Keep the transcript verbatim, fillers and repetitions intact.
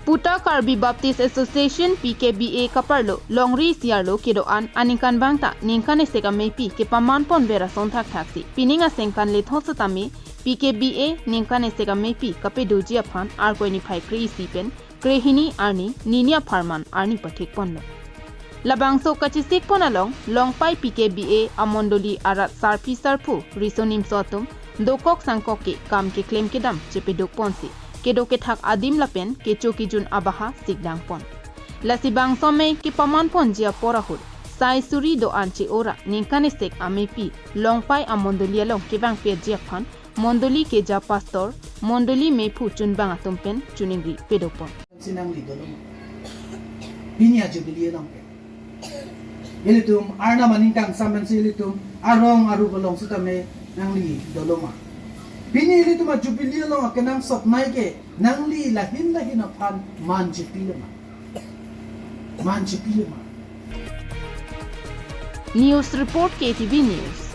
Kuta Karbi Baptist Association P K B A kaparlo longri isi arlo kedo-an aningkanvang ta ningkan esek amepi kepaman ponver ason thakthak si pining asengkan lethot setame P K B A ningkan esek amepi kapedoji aphan Arkoi niphai kre-isi pen krehini arni nini apharman arni pathek ponlo. Labangso kachesik pon along Longpai P K B A amondoli arat sarpi sarpo riso nimso atum dokok sangkok ke kam keklem kedam chepedok ponsi kedo kethak adim lapen kecho kejun abaha sikdang pon. Lasi bangso amei kepaman ponji apor ahut sai suri do-an che-ora ningkan esek amepi Longpai amondoli along kevang petji aphan mondoli keja pastor, mondoli mephu chunbang atum pen choningri pedok pon. Si nangli doloma. Pini a-jubilee along ke. Ilitum arnam aningkan samen si ilitum arong aru belong sitame nangli doloma. Pini ilitum a-jubilee along akenangsot nai ke nangli lahin lahin aphan man chepilema. Man chepilema. News report K T V News.